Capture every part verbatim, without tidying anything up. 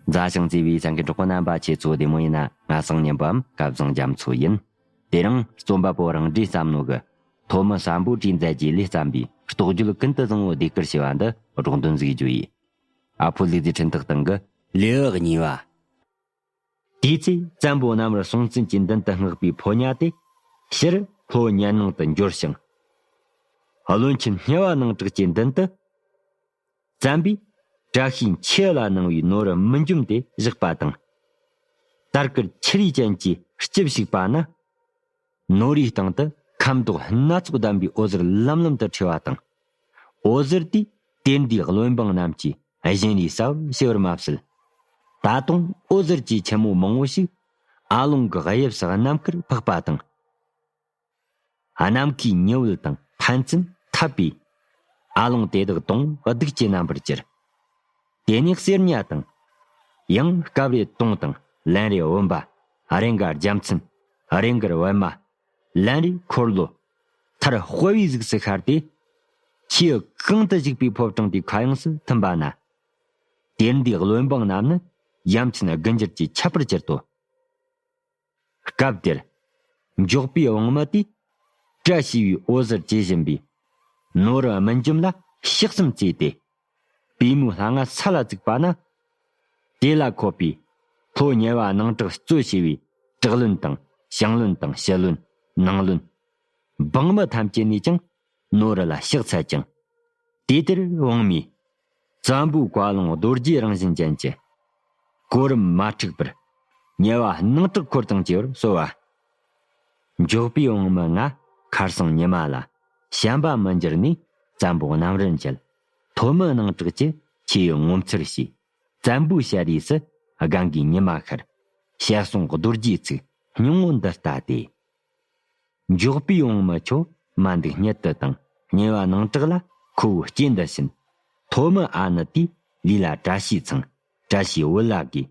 མཛའ་ཞིང་བརྩེ་བའི་སེམས་ཀྱི་གྲོགས་པོ་རྣམ་པ། ཁྱེད་ཚོ་བདེ་མོ་ཡིན་ན། ང་སང་ཉིན་པའམ་སྐལ་བཟང་རྒྱ་མཚོ་ཡིན། དེ་རིང་རྩོམ་པ་པོ་རང་འདྲའི་བསམ་མནོ་གི་ཐོན་མི་བསམ་པོ་བྲིས་མཛད་ཀྱིས་ལས་བརྩམས་པའི་རྟོགས་བརྗོད་ཀུན་ཏུ་བཟང་བོ་ཟློས་གར་ཞེས་པ་འདི་སྒྲོག་འདོན་ཟིག་རྒྱུ་ཡིན། ཨ་ཕོ་ལུག་རྫིའི་འཕྲིན་ཐག་སྟེང་གི་ལེའུ་གཉིས་པ། དེའི་ཚེ་བཙན་པོ་གནམ་རི་སྲོང་བཙན་གྱི་མདུན་དུ་མངགས་པའི་ཕོ་ཉ་དེ་ཕྱིར་ལྷོ་གཉན་ནང་དུ་འབྱོར་ཞིང་། བློན་ཆེན་དམྱལ་བ་ནང་བྲག་གི་མདུན་དུ། བཙན་པོས་བཀྲ་ཤིས་འཁྱིལ་ལ་གནང་བའི་ནོར་བུ་མུན་འཇོམས་དེ་བཞག་པ་དང་། དར་དཀར་ཁྱི་རིས་ཅན་གྱིས་ལྕིབས་ཞིག་པ་ན། ནོར་བུའི་སྟེང་དུ་ཁ་མདོག་སྣ་ཚོགས་ལྡན་པའི་འོད་ཟེར་ལམ་ལམ་དུ་འཕྲོས་པ་དང་། འོད་ཟེར་དེས་དེར་འདུས་བློན་འབངས་རྣམས་ཀྱི་བཞིན་རས་གསལ་བོར་བྱས་པར་མ་ཟད། ད་དུང་འོད་ཟེར་གྱི་ཆེན་མོ་མང་བོ་ཞིག་ཨ་ལོང་གི་དབྱིབས་སུ་ནམ་མཁར་འཕགས་པ་དང་། ནམ་མཁའི་ཉི་འོད་དང་ཕན་ཚུན་འཐབ་པས། ཨ་ལོང་དེ་དག་དོང་བདུག་ཅན་རྣམ་པར་གྱུར། དེ་ནས་གསེར་ཉ་དང་། ཡང་སྐབས་རེ་དུང་དང་། ལན་རེ་བུམ་པ། རེ་འགའ་རྒྱལ་མཚན། རེ་འགར་པད་མ། ལན་རེ་འཁོར་ལོ། མཐར་དཔལ་བེའུའི་གཟུགས་སུ་ཤར་ཏེ། ཁྱེའུ་གང་དུ་བཞུགས་པའི་ཕོ་བྲང་དེའི་མཁའ་དབྱིངས་སུ་ཐིམ་པ་ན། དེར་འདུས་བློན་འབངས་རྣམས་ནི་ཡ་མཚན་དགུ་འགྱུར་གྱིས་ཁྱབ་པར་གྱུར་ཏོ། སྐབས་དེར། མགྱོགས་པའི་དབང་མོ་དེས། བཀྲ་ཤིས་པའི་འོད་ཟེར་བྱེད་བཞིན་པའི། ནོར་བུ་མུན་འཇོམས་ལ་ཕྱག་གསུམ་བརྩེས་ཏེ། པུས་མོའི་ལྷ་ང་ས་ལ་བཙུགས་པ་ན། དེ་ལ་འཁོད་པའི། ལྷོ་དམྱལ་བ་ནང་བྲག་གཙོ་བྱས་པའི། བྲག་བློན་དང་། ཞིང་བློན་དང་། ཞི་བློན། ནང་བློན། འབངས་མི་ཐམས་ཅད་ནས་ཀྱང་། ནོར་བུ་ལ་ཕྱག་འཚལ་ཅིང་། དེ་ལྟར་དབང་མོས། བཙན་པོའི་བཀའ་ལུང་རྡོ་རྗེའི་རང་བཞིན་ཅན་གྱི། གོ་རིམ་མ་འཁྲུགས་པར། དམྱལ་བ་ནང་བྲག་འཁོར་དང་བཅས་པར་གསོལ་བ། མགྱོགས་པའི་དབང་མོ་ང་ཁར་སང་ཉི་མ་ལ། བྱམས་པ་མི་འགྱུར་ནས་བཙན་པོ་གནམ་རི་མཇལ། ཐོན་མི་ནང་བྲག་གི་ཁྱེའུ་ངོ་མཚར་ཞེས། བཙན་པོའི་ཞལ་རས་སུ་སྒང་གའི་ཉི་མ་ཤར། ཞལ་གསུང་རྡོ་རྗེའི་ཚིག་སྙིང་པོ་འདི་ལྟ་སྟེ། མགྱོགས་པའི་དབང་མོ་ཁྱོད་མ་འདུག་གཉིད་དུ་དང་། དམྱལ་བ་ནང་བྲག་ལ་ཁོ་བོའི་སྐྱེ་འདི་བྱིན། ཐོན་མི་ཨ་ནི་དེས་ལུས་ལ་བཀྲ་ཤིས་ཚང་། བཀྲ་ཤིས་འོད་ལ་དགོས།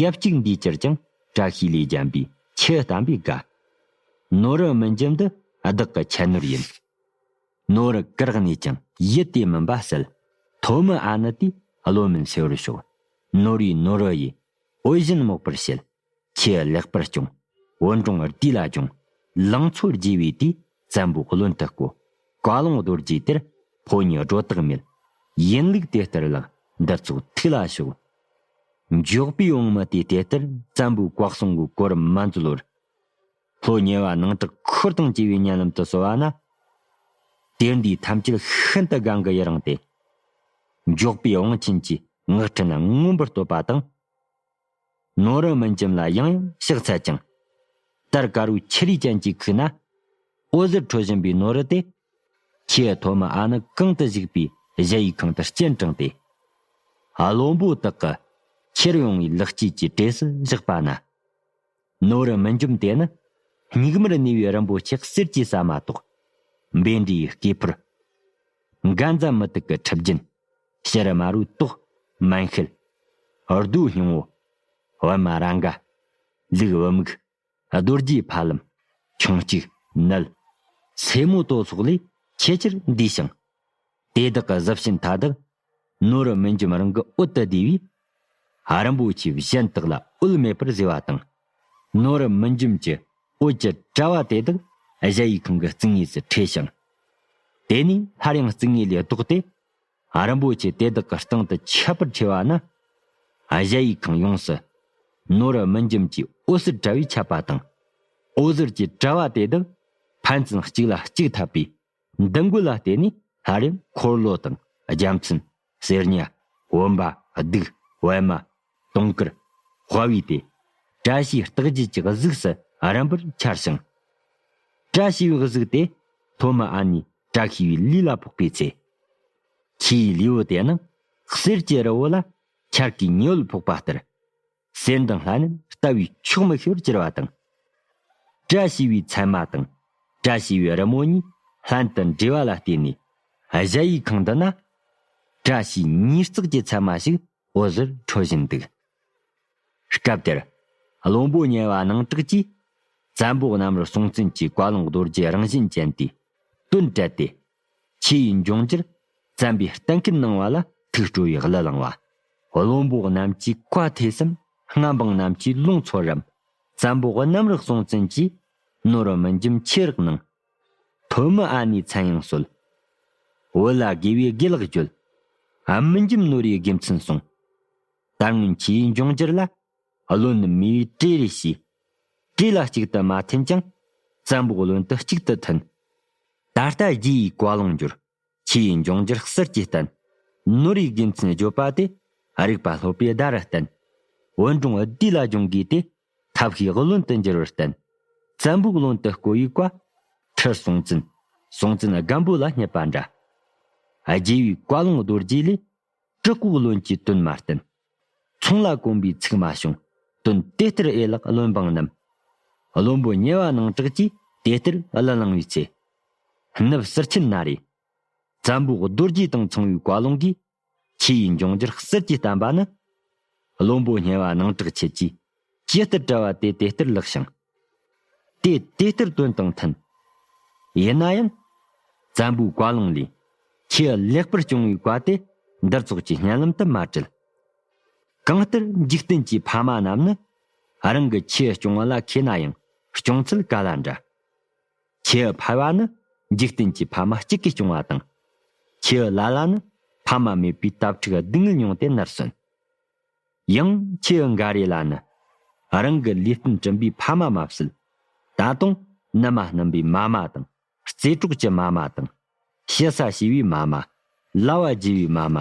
ཡབ་གཅིག་འདིས་གྱུར་ཀྱང་བཀྲ་ཤིས་ལས་བརྒྱན་པའི་ཁྱེའུ་བསྟན་པའི་དགའ། ནོར་བུ་མུན་འཇོམས་འདི་བདག་གི་ཁྱད་ནོར་ཡིན། ནོར་བུ་གར་གནས་ཀྱང་ཡིད་དེ་སྨིན་པ་གསལ། ཐོན་མི་ཨ་ནི་དེས་བློ་སྨིན་སེལ་བར་ཤོག། ནོར་བུའི་ནོར་བུ་ཡིས། འོད་བཞིན་རྨོག་པར་བྱེད། ཁྱེའུ་ལེགས་པར་སྐྱོང་། བུ་འབྲོང་བདུད་ལ་སྦྱོང་། ལང་ཚོ་རྒྱས་པའི་དུས། བཙན་པོའི་བློན་དུ་བསྐོ། བཀའ་ལུང་རྡོ་རྗེ་དེར། ཕོ་ཉའི་སྒྲོ་བཏགས་མེད། ཡིན་ལུགས་དེ་ལྟར་ལགས། འདི་ཚོགས་ཐུགས་ལ་ཞོག། མགྱོགས་པའི་དབང་མོ་དེས་དེ་ལྟར་བཙན་པོའི་བཀའ་གསུང་གི་གོ་རིམ་མ་འཛོལ་བར། ལྷོ་དམྱལ་བ་ནང་བྲག་འཁོར་དང་བཅས་པའི་དམྱལ་ལམ་དུ་གསོལ་བ་ན། དེར་འདུས་ཐམས་ཅད་ཤིན་ཏུ་སྒང་གི་ཡི་རངས་ཏེ། མགྱོགས་པའི་དབང་ཆེན་གྱིས་ངག་འཕྲིན་མངོན་པར་བསྟོད་པ་དང་། ནོར་བུ་མུན་འཇོམས་ལ་ཡང་ཡང་ཕྱག་འཚལ་ཅིང་། དར་དཀར་པོའི་ཁྱི་རིས་ཅན་གྱི་ཁུག་ན། འོད་ཟེར་འཕྲོ་བཞིན་པའི་ནོར་བུ་དེ། ཁྱེའུ་ཐོན་མི་ཨ་ནི་གང་དུ་བཞུགས་པའི་གཞལ་ཡས་ཁང་དུ་སྤྱན་དྲངས་ཏེ། བློན་པོ་དག་གི་ཁྱེར་ཡོང་བའི་ལེགས་སྐྱེས་ཀྱི་གྲས་སུ་བཞག་པ་ན། ནོར་བུ་མུན་འཇོམས་དེ་ནི་སྙིགས་མར་གནས་པའི་རིན་པོ་ཆེ་གསེར་གྱི་ཟ་མ་ཏོག། འབེན་འདྲའི་སྐེ་ཕུར། འགན་ཛ་མུ་ཏིག་གི་ཁྲི་རྒྱན། ཕྱི་རུ་དམར་པོའི་ཏོག་མན་ཤེལ། རྡོའི་སྙིང་པོ། པད་མ་རཱ་ག་ལུག་པུས་མིག་རྡོ་རྗེ་ཕ་ལམ། ཁྱུང་གཅིག་ནལ། སེ་མོ་ཏོ་སོགས་ལས་ཆེས་ཆེར་འདུས་ཤིང་། དེ་དག་གི་གཟི་བྱིན་མཐའ་དག་ནོར་བུ་མུན་འཇོམས་རང་གི་འོད་དུ་བསྡུས་པས། རིན་པོ་ཆེ་གཞན་དག་ལ་འོད་མེད་པར་བཟོས་པ་དང་། ནོར་བུ་མུན་འཇོམས་ཀྱི་འོད་ཀྱི་དྲ་བ་དེ་དག་གཞལ་ཡས་ཁང་གི་རྩིག་ངོས་སུ་འཕྲོས་ཤིང་། དེ་ནས་སླར་ཡང་རྩིག་ངོས་ལས་ལྡོག་སྟེ། རིན་པོ་ཆེ་དེ་དག་གི་སྟེང་དུ་ཁྱབ་པར་ཁྱེར་བ་ན། གཞལ་ཡས་ཁང་ཡོངས་སུ་ནོར་བུ་མུན་འཇོམས་ཀྱི་འོད་ཟེར་དྲ་བས་ཁྱབ་པ་དང་། འོད་ཟེར་གྱི་དྲ་བ་དེ་དག་ཕན་ཚུན་གཅིག་ལ་གཅིག་འཐབ་པའི་འདུ་འགོད་ལ་བརྟེན་ནས་སླར་ཡང་འཁོར་ལོ་དང་རྒྱལ་མཚན། གསེར་ཉ། བུམ་པ། གདུགས། པད་མ། དུང་དཀར། དཔལ་བེའུ་སྟེ། བཀྲ་ཤིས་རྟགས་བརྒྱད་ཀྱི་གཟུགས་སུ་རིམ་པར་འཆར་ཞིང་། བཀྲ་ཤིས་པའི་གཟུགས་དེ་ཐོན་མི་ཨ་ནིའི་བཀྲ་ཤིས་པའི་ལུས་ལ་ཕོག་པའི་ཚེ། ཁྱེའུའི་ལུས་པོ་དེ་ནི་གསེར་གྱི་རི་བོ་ལ་འཆར་ཀའི་ཉི་འོད་ཕོག་པ་ལྟར། གསེར་མདངས་ལྷ་ནེམ་ལྟ་བས་ཆོག་མི་ཤེས་པར་གྱུར་པ་དང་། བཀྲ་ཤིས་པའི་མཚན་མ་དང་བཀྲ་ཤིས་པའི་རི་མོ་གཉིས་ལྷན་དུ་འདྲེས་པ་ལ་བརྟེན་ནས། གཞལ་ཡས་ཁང་འདི་ན་བཀྲ་ཤིས་ཉིས་བརྩེགས་ཀྱི་མཚན་མ་ཞིག་འོད་ཟེར་འཕྲོ་བཞིན་འདུག། སྐབས་དེར་བློན་པོ་དམྱལ་བ་ནང་བྲག་གིས་བཙན་པོ་གནམ་རི་སྲོང་བཙན་གྱི་བཀའ་ལུང་རྡོ་རྗེ་རང་བཞིན་ཅན་དེའི་དོན་བཀྲལ་ཏེ། ཆོས་ཡིན་འབྱུང་འགྱུར་བཙན་པོས་གཏན་འཁེལ་གནང་བ་ལ་ཐུགས་སྤྲོ་བའི་གླུ་བླངས་པ། བློན་པོ་རྣམས་ཀྱིས་བཀའ་ཐོས་སམ། མངའ་འབངས་རྣམས་ཀྱིས་ལུང་ཚོར་རམ། བཙན་པོ་གནམ་རི་སྲོང་བཙན་གྱིས། ནོར་མི་འཇིམ་ཆེ་རག་ནང་། ཐོན་མི་ཨ་ནེའི་མཚན་ཡང་གསོལ། བུ་ལ་དགེ་བའི་དགེ་ལེགས་བརྗོད། ཨ་མི་འཇིམ་ནོར་བུའི་དགེ་མཚན་གསུངས། ད་སྔོན་ཆོས་འབྱུང་འགྱུར་ལ། བློན་མི་བའི་གྲོས་རེ་བྱས། གྲོས་ལ་གཅིག་ཏུ་མ་མཐུན་ཀྱང་། བཙན་པོ་བློན་དུ་གཅིག་ཏུ་མཐུན། ད་ལྟ་རྗེ་ཡི་བཀའ་ལུང་འགྱུར། ཆོས་འབྱུང་འགྱུར་གསེར་གྱི་གཏན། ནོར་བུའི་དགེ་མཚན་བརྗོད་པ་དེ། རིག་པ་སློབ་པའི་བརྡ་རུ་བསྟན། བོད་འབྲོང་བདུད་ལ་སྦྱོང་དགོས་ཏེ། ཐབས་ཤེས་བློན་དུ་འགྱུར་བར་བསྟན། བཙན་པོའི་བློན་དུ་བསྐོ་བའི་བཀའ། ཁྲི་སྲོང་བཙན། སྲོང་བཙན་སྒམ་པོ་ལ་བསྙད་པ་འདྲ། རྗེ་བའི་བཀའ་ལུང་རྡོ་རྗེ་ལས། དྲག་པོའི་བློན་གྱིས་དོན་མ་བསྟན། ཚོང་ལ་གོམས་པའི་ཚིག་མ་བྱུང་། དོན་དེ་ལྟར་ཨེ་ལགས་བློན་འབངས་རྣམས། བློན་པོ་ཉེ་བ་ནང་བྲག་གིས་དེ་ལྟར་གླུ་བླངས་པའི་ཚེ། ནུབ་ཟུར་ཆེན་ན་རེ། བཙན་པོའི་རྡོ་རྗེ་དང་མཚུངས་པའི་བཀའ་ལུང་གིས། ཆོས་འབྱུང་འགྱུར་གསེར་གྱི་བསྟན་པ་ནི། བློན་པོ་ཉེ་བ་ནང་བྲག་ཁྱེད་ཀྱིས་ཇི་ལྟར་བཀྲལ་བ་དེ་དེ་ལྟར་ལེགས་ཤིང་། དེ་དེ་ལྟར་དོན་དང་མཐུན། ཡིན་ན་ཡང་། བཙན་པོའི་བཀའ་ལུང་ལས། ཆོས་ལེགས་པར་སྐྱོང་བའི་བཀའ་དེ་འདིར་ཚོགས་ཀྱི་སྙན་ལམ་དུ་མ་བྲལ། གང་ལྟར་འཇིག་རྟེན་གྱི་ཕ་མ་རྣམས་ནི། རང་གི་ཆོས་སྐྱོང་བ་ལ་མཁས་ན་ཡང་སྐྱོང་ཚུལ་ག་ལ་འདྲ། ཆོས་ཕལ་བ་ནི་འཇིག་རྟེན་གྱི་ཕ་མ་གཅིག་གིས་སྐྱོང་བ་དང་། ཆོས་ལ་ལ་ནི་ཕ་མ་མེད་པའི་དྭ་ཕྲུག་སྡུག་བསྔལ་མྱོང་སྟེ་ནར་སོན། ཡང་ཆོས་འགའ་རེ་ལ་ནི། རང་གི་ལུས་རྟེན་བྲིན་པའི་ཕ་མ་མ་བསད། ད་དུང་ནུ་མ་སྣུན་པའི་མ་མ་དང་། རྩེ་གྲོགས་ཀྱི་མ་མ་དང་། ཞུ་ས་ཞུ་བའི་མ་མ། ལྭ་བ་རྒྱུ་བའི་མ་མ།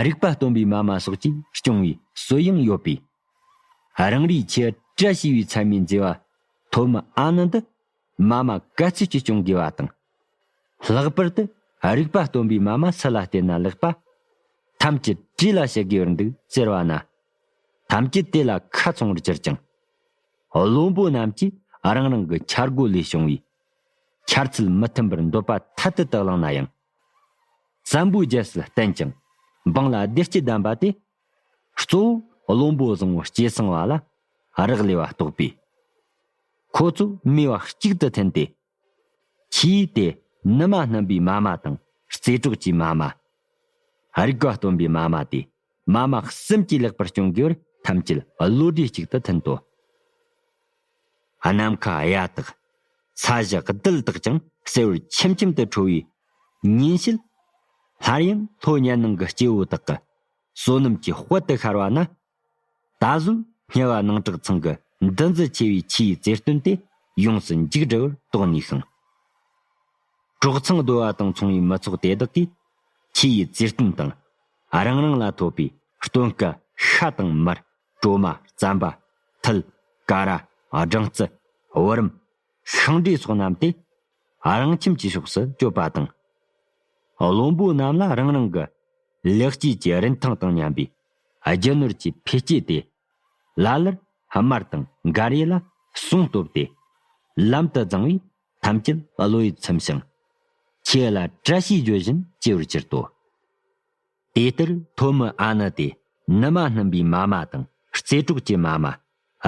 རིག་པ་སྟོན་པའི་མ་མ་སོགས་ཀྱིས་སྐྱོང་བའི་སྲོལ་ཡང་ཡོད་པས། རང་རེའི་ཆོས་བཀྲ་ཤིས་པའི་མཚན་མའི་མཛེས་པ་ཐོན་མི་ཨ་ནི་འདི། མ་མ་ག་ཚོད་ཀྱིས་སྐྱོང་དགོས་པ་དང་། ལྷག་པར་དུ་རིག་པ་སྟོན་པའི་མ་མ་སུ་ལ་བསྟེན་ན་ལེགས་པ། ཐམས་ཅད་བྲིས་ལ་བྱེད་དགོས་པར་འདུག་ཟེར་བ་ན། ཐམས་ཅད་དེ་ལ་ཁ་ཚོང་བར་གྱུར་ཅིང་། བློན་པོ་རྣམས་ཀྱིས་རང་རང་གི་འཆར་སྒོ་ལས་བྱུང་བའི་འཆར་ཚུལ་མི་མཐུན་པར་འདོད་པ་ཐད་དུ་དུ་བླངས་ན་ཡང་། བཙན་པོའི་རྒྱལ་སྲིད་བརྟན་ཅིང་འབངས་ལ་བདེ་སྐྱིད་ལྡན་པ་དེ། གཙོ་བོ་བློན་པོ་བཟང་པོ་སྐྱེས་སོང་བ་ལ་རག་ལས་པ་རྟོགས་པས། ཁོ་ཚོ་མི་བ་གཅིག་ཏུ་འཐེན་ཏེ། ཆོས་དེ་ནུ་མ་སྣུན་པའི་མ་མ་དང་རྩེ་གྲོགས་ཀྱི་མ་མ། རིག་པ་སྟོན་པའི་མ་མ་དེ་མ་མ་གསུམ་གྱིས་ལེགས་པར་སྐྱོང་དགོས་པར་ཐམས་ཅད་བློ་གྲོས་གཅིག་ཏུ་མཐུན་ཏོ། ནམ་མཁའ་གཡའ་དག་ས་གཞི་རྡུལ་དག་ཀྱང་གསལ་བར་ཆེམ་ཆེམ་དུ་འཕྲོ་བའི་ཉིན་བྱེད། སླར་ཡང་ལྷོ་ཉལ་ནང་གི་སྐྱེ་བོ་དག་གི་བསོད་ནམས་ཀྱི་དཔལ་དུ་ཤར་བ་ན། ད་གཟོད་སྨྱུ་བ་ནང་བྲག་ཚང་གི་འདུ་འཛི་ཆེ་བའི་ཆོས་ཡི་རྩེར་སྟོན་དེ་ཡོངས་སུ་འཇིག་འགྲིལ་བར་དོགས་ནུས་ཤིང་། གྲོག་ཚང་རྡོ་བ་དང་མཚུངས་པའི་མི་ཚོགས་དེ་དག་གིས་ཆོས་ཡི་རྩེར་སྟོན་དང་། རང་རང་ལ་ཐོབ་པའི་སྟོན་ཀ་ཤ་དང་མར། གྲོ་མ། རྩམ་པ། ཐུད། ཀ་ར། སྦྲང་རྩི། བུ་རམ། ཤིང་འབྲས་སོགས་རྣམས་ཏེ། རང་ཁྱིམ་གྱི་ཕྱོགས་སུ་སྤྱོད་པ་དང་། བློན་པོ་རྣམས་ལ་རང་རང་གི་ལེགས་སྐྱེས་ཀྱི་རིན་ཐང་དང་མཉམ་པའི་རྒྱུ་ནོར་གྱི་འཕེལ་སྐྱེས་ཏེ། ལ་ལར་དམར་དང་འགའ་རེ་ལ་གསུང་བཏོབ་སྟེ། ལམ་དུ་བརྫངས་པས་ཐམས་ཅད་བློ་ཡིད་ཚིམ་ཞིང་། ཆོས་ལ་བཀྲ་ཤིས་བརྗོད་བཞིན་སྐྱེ་བར་གྱུར་ཏོ། དེ་ལྟར་ཐོན་མི་ཨ་ནི་དེ་ནུ་མ་སྣུན་པའི་མ་མ་དང་རྩེ་གྲོགས་ཀྱི་མ་མ།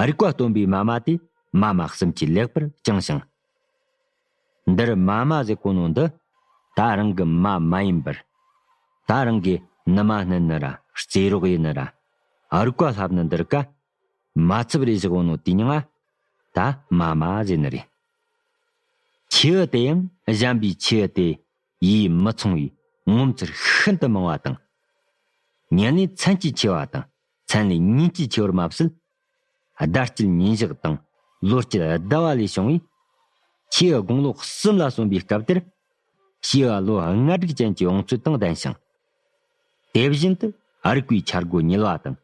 རིག་པ་སྟོན་པའི་མ་མ་དེ་མ་མ་གསུམ་གྱིས་ལེགས་པར་བསྐྱངས་ཤིང་། འདིར་མ་མ་ཟེར་གོ་ནོ་འདི། ད་རང་གི་མ་མ་ཡིན་པར། ད་རང་གི་ནུ་མ་སྣུན་ནི་ར་རྩེ་རོགས་ཡིན་ནི་ར། རིག་པ་ལྷབ་ནི་འདིར་ཀ་མ་ཚབ་རེ་བཞག་གོ་ནོ་དེ་མྱིང་ང་ད་མ་མ་ཟེར་ནི་རེད། ཆེ་བ་དེ་ཡང་གཞན་པའི་ཆེ་བ་དེ་ཡིས་མི་ཚང་བའི་ངོ་མཚར་ཤིན་ཏུ་མང་བ་དང་། ཉེ་ལེན་ཚན་གྱི་ཆེ་བ་དང་ཚན་ལས་ཉིན་གྱི་ཆེ་བར་མ་ཟད། ཟླ་དཀྱིལ་ཉིན་ཞག་དང་ལོ་དཀྱིལ་ཟླ་བ་ལས་བྱུང་བའི་ཆེ་བ་དགུང་ལོ་གསུམ་ལ་སོན་པའི་སྐབས་དེར། ཆེ་བ་ལོ་ལྔ་དྲུག་ཅན་གྱི་བང་མཛོད་དང་ལྡན་ཞིང་། དེ་བཞིན་དུ་རིག་པའི་འཆར་སྒོ་ཉུལ་བ་དང་།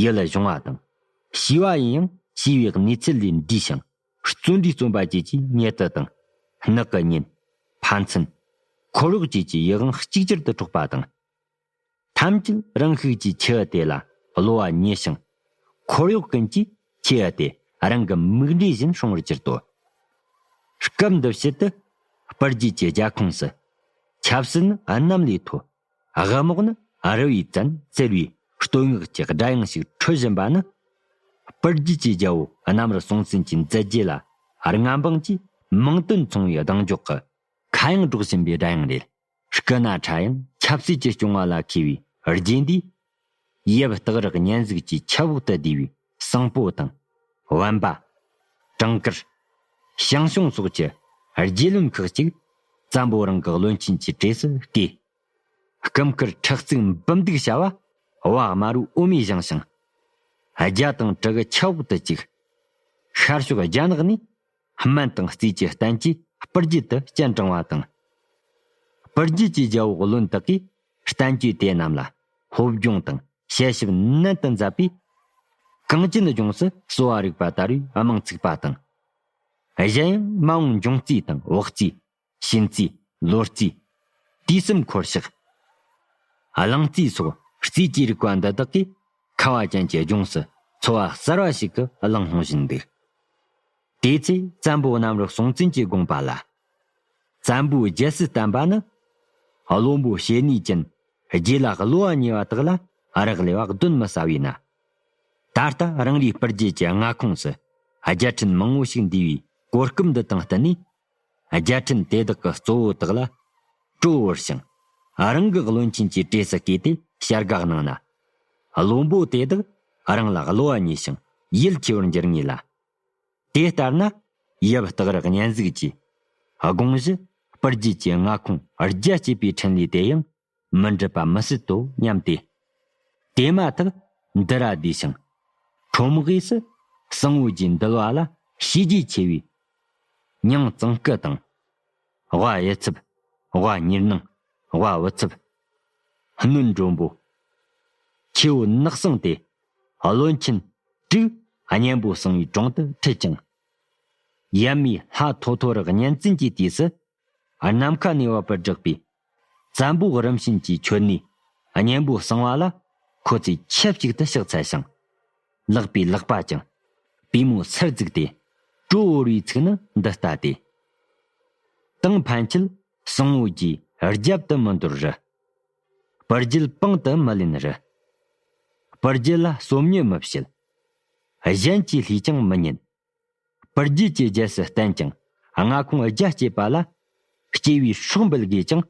ཡིད་གཞུང་བ་དང་། ཤེས་པ་ཡིན་ཡང་ཤེས་པའི་གནས་ཚད་ལས་འདས་ཤིང་། བརྩོན་འགྲུས་རྩོམ་པ་བཅས་ཀྱི་ཉེ་དུ་དང་། ནགས་ཀྱི་གཉེན། ཕན་ཚུན། འཁོར་གཡོག་བཅས་ཀྱི་ཡིད་དབང་གཅིག་གྱུར་དུ་འཕྲོག་པ་དང་། ཐམས་ཅད་རང་ཤུགས་ཀྱིས་ཆེ་བ་དེ་ལ་གློ་བ་ཉེ་ཞིང་། འཁོར་གཡོག་ཀུན་གྱིས་ཆེ་བ་དེ་རང་གི་མིག་འབྲས་བཞིན་སྲུང་བར་གྱུར་ཏོ། སྐབས་འདི་ཕྱིར་དུ་སྤུར་རྒྱལ་གྱི་རྒྱལ་ཁོངས་སུ། ཆབ་སྲིད་ནི་གནམ་ལས་མཐོ། དབུ་རྨོག་ནི་རི་བས་བཙན་ཟེར་བའི་བསྟོད་བསྔགས་ཀྱི་སྒྲ་དབྱངས་ཤིག་འཕྲོད་བཞིན་པ་ནི། སྤུར་རྒྱལ་གྱི་རྒྱལ་པོ་གནམ་རི་སྲོང་བཙན་གྱི་མཛད་རྗེས་ལ་རྔ་འབངས་ཀྱིས་མིང་དོན་མཚུངས་པའི་གདེང་འཇོག་གི་ཁ་གཡང་སྒྲོག་བཞིན་པའི་སྒྲ་དབྱངས་རེད། སྐུ་ན་ཕྲ་ཡང་ཆབ་སྲིད་ཀྱི་སྐྱོང་བ་ལ་མཁས་པའི་རྗེ་འདིས། ཡབ་སྟག་རི་གཉན་གཟིགས་ཀྱི་ཆབ་འོག་ཏུ་བསྡུས་པའི་སང་པོ་དང་། བན་པ། བྲང་དཀར། ཞང་ཞུང་སོགས་ཀྱི་རྗེ་བློན་ཁག་ཅིག་བཙན་པོ་རང་གི་བློན་ཆེན་གྱི་གྲས་སུ་བསྐོས། སྐུ་མཁར་ཁྲག་རྩིག་འབུམ་སྡུག་བྱ་བ་བ་དམར་བོའི་འོ་མས་བཞེངས་ཤིང་། རྒྱ་དང་གྲི་གི་ཆབ་འོག་ཏུ་བཅུག། ཤར་ཕྱོགས་རྒྱ་ནག་ནས་སྨན་དང་རྩིས་ཀྱི་བསྟན་བཅོས་སྤུར་རྒྱལ་དུ་སྤྱན་དྲངས་པ་དང་། སྤུར་རྒྱལ་གྱི་རྒྱལ་པོ་བློན་དག་གིས་བསྟན་བཅོས་དེ་རྣམས་ལ་སློབ་སྦྱོང་དང་དཔྱད་ཞིབ་ནན་དུ་མཛད་པས། གངས་ཅན་ལྗོངས་སུ་གསོ་བ་རིག་པ་དར་བའི་རྨང་བཙུགས་པ་དང་། གཞན་ཡང་མ་འོངས་འབྱུང་རྩིས་དང་འོག་རྩིས། ཕྱིན་རྩིས། ལོ་རྩིས། དུས་གསུམ་འཁོར་ཕྱག། གླང་རྩིས་སོགས་རྩིས་ཀྱི་རིག་པ་འདི་དག་གིས་ཁ་བ་ཅན་གྱི་ལྗོངས་སུ་འཚོ་བ་གསར་བ་ཞིག་གི་གླིང་སློང་བཞིན་འདུག། དེའི་ཚེ་བཙན་པོ་གནམ་རི་སྲོང་བཙན་གྱི་དགོངས་པ་ལ། བཙན་པོའི་རྒྱལ་སྲིད་བརྟན་པ་ནི། བློན་པོ་བྱེད་ནུས་ཅན། རྗེ་ལ་གློ་བ་ཉེ་བ་དག་ལ་རག་ལས་པ་གདོན་མི་ཟ་བས་ན། ད་ལྟ་རང་རེའི་སྤུར་རྒྱལ་གྱི་མངའ་ཁོངས་སུ་རྒྱལ་ཕྲན་མང་བོ་ཞིག་འདུས་པའི་གོ་སྐབས་འདི་དང་བསྟུན་ནས། རྒྱལ་ཕྲན་དེ་དག་གི་གཙོ་བོ་དག་ལ་གྲོས་བོར་ཞིང་། རང་གི་བློན་ཆེན་གྱི་གྲས་སུ་བསྐོས་ཏེ་བྱ་དགའ་གནང་ན། བློན་པོ་དེ་དག་རང་ལ་གློ་བ་ཉེ་ཞིང་ཡིད་ཆེས་པར་འགྱུར་ངེས་ལ། དེ་ལྟར་ན་ཡབ་སྟག་རི་གཉན་གཟིགས་ཀྱི་དགོངས་གཞི་སྤུར་རྒྱལ་གྱི་མངའ་ཁོངས་རྒྱ་བསྐྱེད་པའི་འཕྲིན་ལས་དེ་ཡང་མི་འགྲུབ་པ་མི་སྲིད་དོ་སྙམ་སྟེ། དེ་མ་ཐག་འདི་ར་བསྡུས་ཤིང་། ཁྲོམ་དབུས་སུ་གསང་བོ་རྗེའི་འདུལ་བ་ལ་བྱས་རྗེས་ཆེ་བའི་མྱང་གཙང་སྐུ་དང་། ཝ་གཡུ་ཚབ། ཝ་ཉེར་སྣང་། ཝ་བུ་ཚབ། སྣོན་མགྲོན་པོ། ཁྱེའུ་ནག་སང་སྟེ། བློན་ཆེན་དྲུག་གཉན་པོ་གསང་བའི་དྲུང་དུ་ཁྲིད་ཅིང་། ཡབ་མེས་ལྷ་ཐོ་ཐོ་རི་གཉན་བཙན་གྱི་དུས་སུ། ནམ་མཁའ་ནས་བབས་པར་བསྒྲགས་པའི་བཙན་པོ་རིམ་བྱོན་གྱི་མཆོད་གནས་གཉན་པོ་གསང་བ་ལ་ཁོ་ཚོས་ཆབས་ཅིག་ཏུ་ཕྱག་འཚལ་ཞིང་། ལག་པས་ལག་པ་བཅིངས། པུས་མོ་སར་བཙུགས་ཏེ་གྲོས་བོར་བའི་ཚིག་ནི་འདི་ལྟ་སྟེ། དང་ཕན་ཆད་གསང་བོ་རྗེའི་རྒྱབ་ཏུ་མི་འདོར་རི། སྤུར་རྒྱལ་པང་དུ་མི་ལེན་རི། སྤུར་རྒྱལ་ལ་སོམ་ཉི་མི་བྱེད། གཞན་གྱི་ལྷས་ཀྱང་མི་ཉན། སྤུར་རྒྱལ་གྱི་རྒྱལ་སྲིད་བརྟན་ཅིང་མངའ་ཁོངས་རྒྱ་བསྐྱེད་པ་ལ། སྐྱེ་བོའི་སྲོག་འབུལ་དགོས་ཀྱང་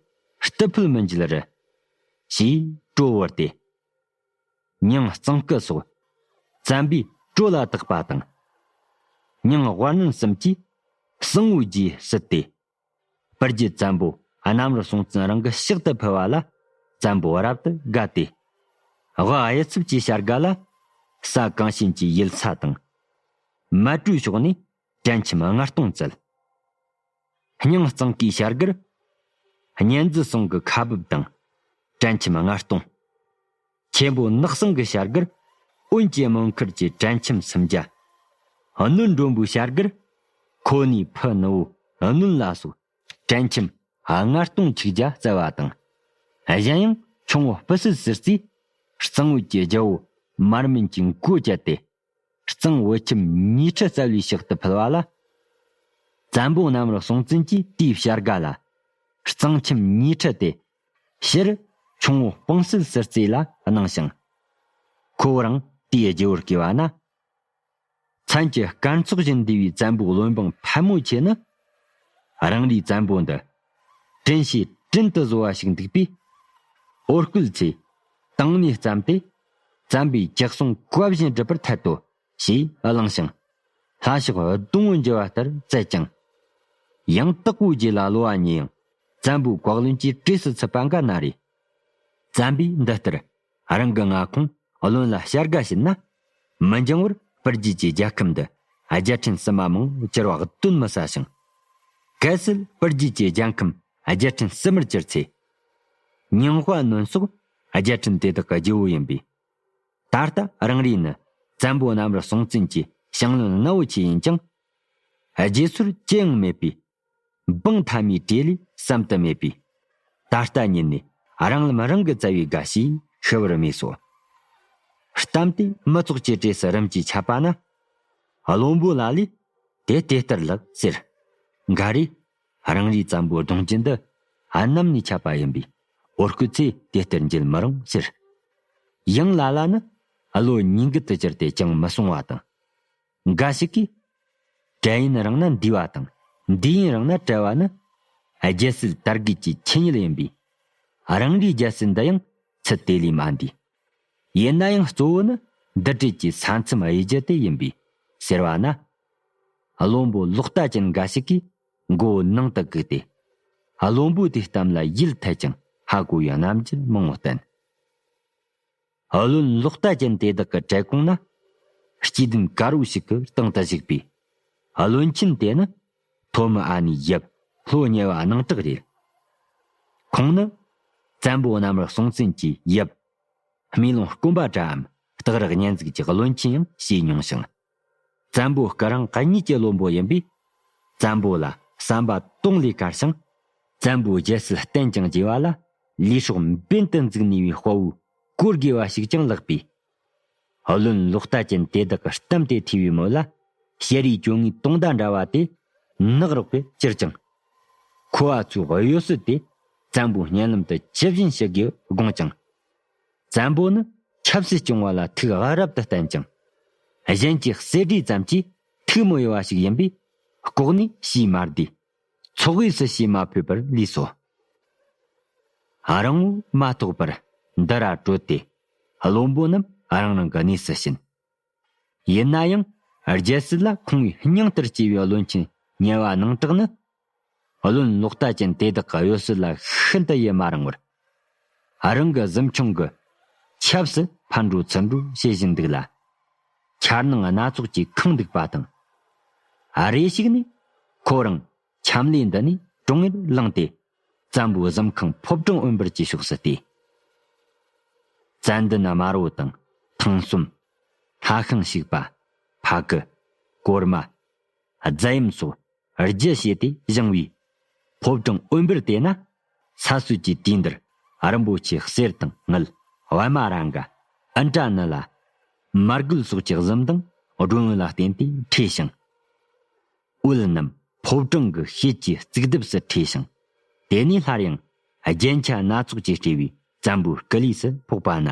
རྟུལ་ཕོད་མི་འགྱུར་རི། ཞེས་གྲོས་བོར་ཏེ། མྱང་གཙང་སྐུ་སོགས་བཙན་པོའི་གྲོས་ལ་དག་པ་དང་། མྱང་དབར་གནོན་གསུམ་གྱིས་གསང་བོ་རྗེ་བསུད་དེ། སྤུར་རྒྱལ་བཙན་པོ་གནམ་རི་སྲོང་བཙན་རང་གི་ཕྱག་ཏུ་ཕུལ་བ་ལ་བཙན་པོ་རབ་ཏུ་དགའ་སྟེ། ཝ་གཡུ་ཚབ་ཀྱི་བྱ་དགའ་ལ་ས་གངས་ཅན་གྱི་ཡུལ་ས་དང་། མལ་གྲོའི་ཕྱོགས་ནས་བྲན་ཁྱིམ་ལྔ་སྟོང་བཙལ། མྱང་གཙང་སྐུའི་བྱ་དགར་གཉན་རྫི་ཟུང་གི་ཁ་འབུབ་དང་བྲན་ཁྱིམ་ལྔ་སྟོང་། ཆེན་པོ་ནག་སང་གི་བྱ་དགར་འོན་གྱི་མོན་ཁུར་གྱི་བྲན་ཁྱིམ་སུམ་བརྒྱ། སྣོན་མགྲོན་པོའི་བྱ་དགར་ཁོ་ནའི་ཕུ་ནུ་བོ་སྣོན་ལ་སོགས་བྲན་ཁྱིམ་ལྔ་སྟོང་ཆིག་བརྒྱ་བཙལ་བ་དང་། གཞན་ཡང་ཁྱུང་པོ་སྤུ་སུལ་ཟུར་རྩིས་གཙང་བོད་ཀྱི་རྒྱལ་པོ་མར་མེན་གྱི་མགོ་བཅད་དེ། གཙང་བོད་ཁྱིམ་ཉི་ཁྲི་རྩ་བའི་ཕྱག་ཏུ་ཕུལ་བ་ལ། བཙན་པོ་གནམ་རི་སྲོང་བཙན་གྱིས་དེའི་བྱ་དགའ་ལ། གཙང་ཁྱིམ་ཉི་ཁྲི་སྟེ། ཕྱིར་ཁྱུང་པོ་སྤང་སིལ་ཟུར་རྩེ་ལ་གནང་ཞིང་། ཁོ་བོ་རང་དེའི་རྒྱལ་པོར་བསྐོས་པ་ན། མཚན་གྱི་སྐར་ཚོགས་བཞིན་འདུས་པའི་བཙན་པོའི་བློན་འབངས་ཕལ་མོ་ཆེ་ནི། རང་རེའི་བཙན་པོ་འདི། དྲིན་ཤེས་དྲིན་དུ་གཟོ་བ་ཞིག་འདུག་པས། འོ་སྐོལ་ཚེ། དང་ནས་བརྩམས་ཏེ། བཙན་པོའི་ཇག་སྲུང་བཀའ་བཞིན་སྒྲུབ་པར་ཐད་དོ། ཞེས་གླེང་ཞིང་། ལྷ་ཕྱོགས་སྡོང་བོ་འགྱུར་བ་ལྟར་བཙལ་ཅིང་། ཡང་དག་པོའི་རྗེས་ལ་གློ་བ་ཉེ་ཡང་། བཙན་པོའི་བཀའ་བློན་གྱི་གྲས་སུ་ཚུད་པ་འགའ་ན་རེ། བཙན་པོས་འདི་ལྟར་རང་གི་མངའ་ཁོངས་བློན་ལ་བྱ་དགའ་བྱིན་ན། མི་འགྱང་བར་སྤུར་རྒྱལ་གྱི་རྒྱལ་ཁམས་འདི་རྒྱལ་ཕྲན་སྲིད་མ་མང་བོ་གྱུར་པ་གདོན་མི་ཟ་ཞིང་། གལ་སྲིད་སྤུར་རྒྱལ་གྱི་རྒྱལ་ཁམས་རྒྱལ་ཕྲན་སྲིད་མར་གྱུར་ཚེ། མྱང་ཧྭ་ནོན་སོགས་རྒྱལ་ཕྲན་དེ་དག་གི་རྒྱལ་པོ་ཡིན་པས། ད་ལྟ་རང་རེ་ནི་བཙན་པོ་གནམ་རི་སྲོང་བཙན་གྱི་ཞང་བློན་སྣ་བོ་ཆེ་ཡིན་ཀྱང་། རྗེས་སོར་ཅི་ཡང་མེད་པས། འབངས་ཐ་མའི་གྲས་ལས་བསམ་དུ་མེད་པས། ད་ལྟ་ཉིད་ནས་རང་ལམ་རང་གིས་བཙལ་བའི་དགའ་ཞེས་ཤི་བར་མོས་སོ། གཏམ་དེ་མི་ཚོགས་ཀྱི་གྲས་སུ་རིམ་གྱིས་ཁྱབ་པ་ན། བློན་པོ་ལ་ལས་དེ་དེ་ལྟར་ལགས་ཟེར། འགའ་རེས། རང་རེའི་བཙན་པོའི་གདུང་རྒྱུད་འདི་ཨ་ནམ་ནས་ཁྱབ་པ་ཡིན་པས། འོ་སྐུལ་ཚེ་དེ་ལྟར་འགྱེལ་མི་རུང་ཟེར། ཡང་ལ་ལ་ནི་བློ་ཉིད་འགལ་དུ་གྱུར་ཏེ་ཅང་མི་གསུང་བ་དང་། འགའ་ཞིག་གིས། བྲལ་ཡུན་རིང་ན་འདུས་པ་དང་འདུས་ཡུན་རིང་ན་བྲལ་བ་ནི། རྒྱལ་སྲིད་དར་རྒུད་ཀྱི་ཆོས་ཉིད་ཡིན་པས། རང་རེའི་རྒྱལ་སྲིད་འདི་ཡང་ཚུལ་དེ་ལས་མ་འདས། ཡིན་ན་ཡང་གཙོ་བོ་ནི་འདི་བྲིས་ཀྱི་ས་མཚམས་དབྱེ་རྒྱུ་དེ་ཡིན་པས་ཟེར་བ་ན། བློན་པོ་ལོག་ལྟ་ཅན་འགའ་ཞིག་གིས་མགོ་བོ་ནང་དུ་བཀུག་སྟེ། བློན་པོ་དེའི་གཏམ་ལ་ཡིད་འཐད་ཅིང་ཧ་གོ་བའི་རྣམ་འགྱུར་མང་བོ་བསྟན། བློན་ལོག་ལྟ་ཅན་དེ་དག་གི་བྲེལ་གོང་ན། སྐྱེ་ལྡན་དཀར་བོ་ཞིག་གི་སྟེང་དུ་བཞུགས་པའི་བློན་ཆེན་དེ་ནི་ཐོན་མི་ཨ་ནེའི་ཡབ་ལྷོ་ཉེ་བ་གནང་བྲག་རེད། ཁོང་ནི་བཙན་པོ་གནམ་རི་སྲོང་བཙན་གྱི་ཡབ། རྨེ་ལུང་དཀོན་པ་འདྲའམ་སྟག་རི་གཉན་གཟིགས་ཀྱི་བློན་ཆེན་ཡང་བྱས་མྱོང་ཞིང་། བཙན་པོ་སྐུ་རིང་གཉིས་ཀྱི་བློན་པོ་ཡིན་པས། བཙན་པོ་ལ་བསམ་པ་དོན་ལས་དཀར་ཞིང་། བཙན་པོའི་རྒྱལ་སྲིད་བརྟན་ཅིང་རྒྱས་པ་ལ་ལུས་སྲོག་འབེན་དུ་འཛུགས་ནུས་པའི་དཔའ་བོའི་གོ་དགེ་བ་ཞིག་ཀྱང་ལེགས་པས། བློན་ལོག་ལྟ་ཅན་དེ་དག་གི་གཏམ་དེ་ཐོས་པའི་མོད་ལ། ཞལ་རས་གྱོན་ངའི་དུང་ཟླ་འདྲ་བ་དེ་ནག་རོག་གིས་བསྐྱུར་ཅིང་། ཁོ་བ་ཚོའི་གཡོ་ཟོལ་དེ་བཙན་པོའི་སྙན་ལམ་དུ་ཇི་བཞིན་ཞུ་དགོས་དགོངས་ཀྱང་། བཙན་པོ་ནི་ཆབ་སྲིད་སྐྱོང་བ་ལ་ཐུགས་རབ་ཏུ་བརྟན་ཅིང་། གཞན་གྱི་གསེར་བྲིས་ཙམ་གྱིས་ཐུགས་མི་གཡོ་བ་ཞིག་ཡིན་པས། ལྐོག་ནས་ཞེས་མ་བསྡུས། ཚོགས་དབུས་སུ་ཞེས་མ་ཕུད་པར་ལུས་སོ། རང་ངོ་མ་ཐོགས་པར་འདི་ར་བྲོས་ཏེ། བློན་པོ་རྣམས་རང་རང་གི་གནས་སུ་ཕྱིན། ཡིན་ན་ཡང་རྒྱལ་སྲིད་ལ་ཁོང་བའི་སྙིང་ལྟར་གཅེས་པའི་བློན་ཆེན་ཉེ་བ་གནང་བྲག་ནི། བློན་ལོག་ལྟ་ཅན་དེ་དག་གི་གཡོ་ཟོལ་ལ་ཤིན་ཏུ་ཡིད་མ་རངས་པར། རང་གི་གཟིམ་ཆུང་གི་ཆབ་སྲིད་ཕར་འགྲོ་ཚུར་འགྲོ་བྱེད་བཞིན་འདུག་ལ། འཆར་སྣང་སྣ་ཚོགས་ཀྱིས་ཁེངས་འདུག་པ་དང་། རེ་ཞིག་ནས་ཁོ་རང་ཆམ་ལས་འདི་ནས་དྲུང་ངེར་ལངས་ཏེ། བཙན་པོའི་གཟིམ་ཁང་ཕོ་བྲང་འོད་འབར་གྱི་ཕྱོགས་སུ་བལྟས། ཙན་དན་དམར་པོ་དང་ཐང་གསུམ། ལྷ་ཤིང་བྱུག་པ། ཕ་གི། གོར་མ། རྫ་གཡམ་སོགས་རྒྱུ་བྱས་ཏེ་བཞེངས་པའི་ཕོ་བྲང་འོད་འབར་དེ་ན། ས་སྲོད་ཀྱི་དུས་འདིར་རིན་པོ་ཆེ་གསེར་དང་དངུལ། པད་མ་ར་འགའ། ཨིནྡྲ་ནཱི་ལ། མར་གད་སོགས་ཀྱི་གཟིམ་དང་སྒྲོན་འོད་ལ་བརྟེན་ཏེ་འཕྲོས་ཤིང་། འོད་རྣམས་ཕོ་བྲང་གི་ཤེལ་གྱི་རྩིག་ལྡེབས་སུ་འཕྲོས་ཤིང་། དེ་ནས་སླར་ཡང་རྒྱན་ཆ་སྣ་ཚོགས་ཀྱིས་སྤྲས་པའི་བཙན་པོའི་སྐུ་ལུས་སུ་ཕོག་པ་ན།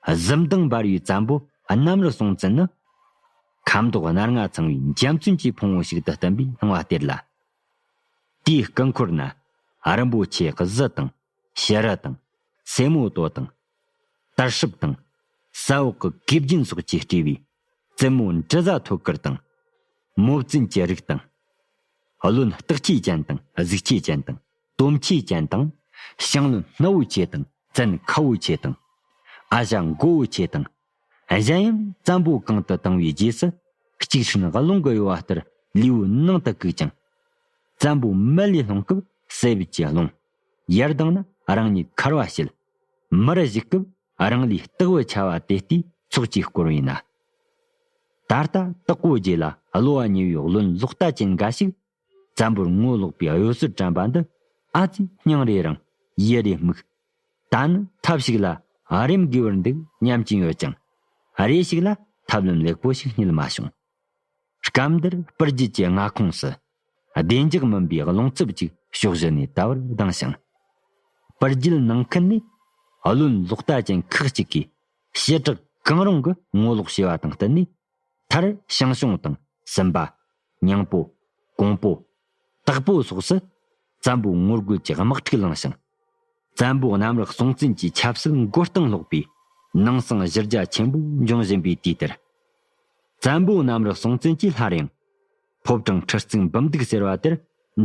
གཟིམ་དང་འབར་བའི་བཙན་པོ་གནམ་རི་སྲོང་བཙན་ནི། ཁ་མདོག་སྣར་ལྔ་ཚང་བའི་འཇའ་ཚོན་གྱི་ཕུང་བོ་ཞིག་ཏུ་བསྟན་པའི་སྣང་བ་སྟེར་ལ། དེའི་སྐུ་འཁོར་ན་རིན་པོ་ཆེ་གཟི་དང་། བྱུ་རུ་དང་། སེ་མོ་ཏོག་དང་། དར་ཧྲིབ་དང་། ས་འོག་གི་གོས་རྒྱན་སོགས་ཀྱིས་སྤྲས་པའི་བཙུན་མོ་འབྲི་བཟའ་ཐོད་དཀར་དང་། མོ་བཙུན་གྱི་རིགས་དང་། བློན་སྟག་ཆས་ཅན་དང་གཟིག་ཆས་ཅན་དང་དོམ་ཆས་ཅན་དང་། ཞང་བློན་སྣ་བོ་ཆེ་དང་བཙན་ཁ་བོ་ཆེ་དང་། ཨ་ཞང་མགོ་བོ་ཆེ་དང་། གཞན་ཡང་བཙན་པོ་གང་དུ་བཏང་བའི་རྗེས་སུ་གཅིག་ཧྲིན་རླུང་གིས་གཡོ་བ་ལྟར་ལུས་པོ་ནང་དུ་བཀུག་ཅིང་། བཙན་པོ་མལ་ལས་ལྷུང་སྐབས་སྲད་བུ་གྱིས་ལྷུང་། ཡར་ལྡང་ན་རང་ཉིད་འཁར་བ་བྱེད། མར་བཞུགས་སྐབས་རང་ལུས་སྟེགས་བུ་ཆ་བ་དེ་ལྟའི་ཚོགས་ཀྱིས་བསྐོར་བས་ན། ད་ལྟ་དྭགས་པོ་རྗེ་ལ་གློ་བ་ཉེ་བའི་བློན་ལོག་ལྟ་ཅན་འགའ་ཞིག་བཙན་པོར་ངོ་ལོག་པའི་གཡོ་ཟོལ་དྲན་པ་འདི་ཨ་ཙི་སྙིང་རེ་རིང་། ཡིད་རེ་སྨུག། ད་ནི་ཐབས་ཤིག་ལ་རེམ་དགོས་པར་འདུག་སྙམ་གྱིན་ཡོད་ཀྱང་། རེ་ཞིག་ལ་ཐབས་ལམ་ལེགས་པོ་ཞིག་རྙེད་མ་བྱུང་། སྐབས་འདིར་སྤུར་རྒྱལ་གྱི་མངའ་ཁོངས་སུ་བདེ་འཇགས་མིན་པའི་རླུང་འཚུབ་ཅིག་ཕྱོགས་བཞི་ནས་དལ་བུར་ལྡང་ཞིང་། སྤུར་རྒྱལ་ནང་ཁུལ་ནས་བློན་ལོག་ལྟ་ཅན་ཁག་ཅིག་གིས་བྱེ་བྲག་གང་རུང་གི་ངོ་ལོག་བྱས་པ་དང་བསྟུན་ནས། མཐར་ཞང་ཞུང་དང་སུམ་པ། སྙིང་པོ། ཀོང་པོ། སྟག་པོ་སོགས་སུ་བཙན་པོའི་ངོ་རྒོལ་གྱི་དམག་འཁྲུག་ལངས་ཤིང་། བཙན་པོ་གནམ་རི་སྲོང་བཙན་གྱི་ཆབ་སྲིད་མགོ་རྟིང་སློག་པའི་ནང་གསང་གཞི་རྒྱ་ཆེན་པོ་འབྱུང་བཞིན་པའི་དུས་དེར། བཙན་པོ་གནམ་རི་སྲོང་བཙན་གྱིས་སླར་ཡང་ཕོ་བྲང་ཁྲི་གཙུག་འབུམ་སྡུག་ཟེར་བ་དེར་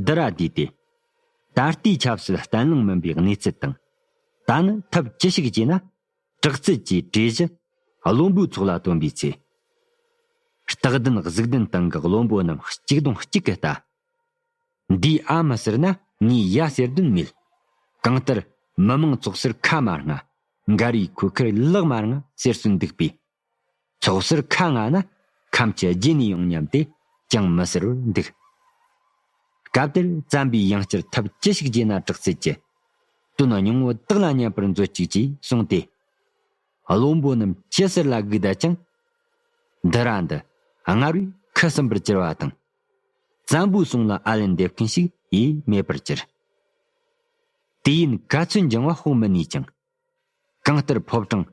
འདི་ར་བསྡུས་ཏེ། ད་ལྟའི་ཆབ་སྲིད་བརྟན་ལྷིང་མིན་པའི་གནས་ཚུལ་དང་། ད་ནི་ཐབས་ཅི་ཞིག་བྱས་ན་དྲག་རྩལ་གྱི་གྲོས་གཞི་བློན་པོའི་ཚོགས་ལ་བཏོན་པའི་ཚེ། སྟག་གདན་གཟིག་གདན་སྟེང་གི་བློན་པོ་རྣམས་གཅིག་གདོང་གཅིག་གིས་ལྟ། འདིས་ཨ་མི་ཟེར་ན་ངས་ཡ་ཟེར་དོན་མེད། གང་ལྟར་མི་མང་ཚོགས་སར་ཁ་མ་ལྔ། མགར་བའི་ཁུ་ཁར་ལག་མ་ལྔ་ཟེར་སྲོལ་འདུག་པས། ཚོགས་སར་ཁ་ལྔ་ན་ཁམས་ཀྱི་རྗེས་ནས་ཡོང་སྙམ་སྟེ་ཅང་མི་ཟེར་བར་འདུག། སྐབས་དེར་བཙན་པོས་ཡང་བསྐྱར་ཐབས་ཅི་ཞིག་བྱས་ན་དྲག་རྩལ་གྱི་དོན་སྙིང་པོ་བདག་ལ་ཉན་པར་མཛོད་ཅིག་ཅེས་གསུངས་ཏེ། བློན་པོ་རྣམས་ཅི་ཟེར་ལ་སྒུག་བསྡད་ཅིང་། འདི་ར་འདི་སྔར་བས་ཁུ་སིམ་པར་གྱུར་བ་དང་། བཙན་པོའི་གསུང་ལ་ཨ་ལན་འདེབས་མཁན་ཞིག་ཡེ་མེད་པར་གྱུར། དུས་ཡུན་ག་ཚོད་འགྱངས་པ་དཔོག་མི་ནུས་ཀྱང་། གང་ལྟར་ཕོ་བྲང་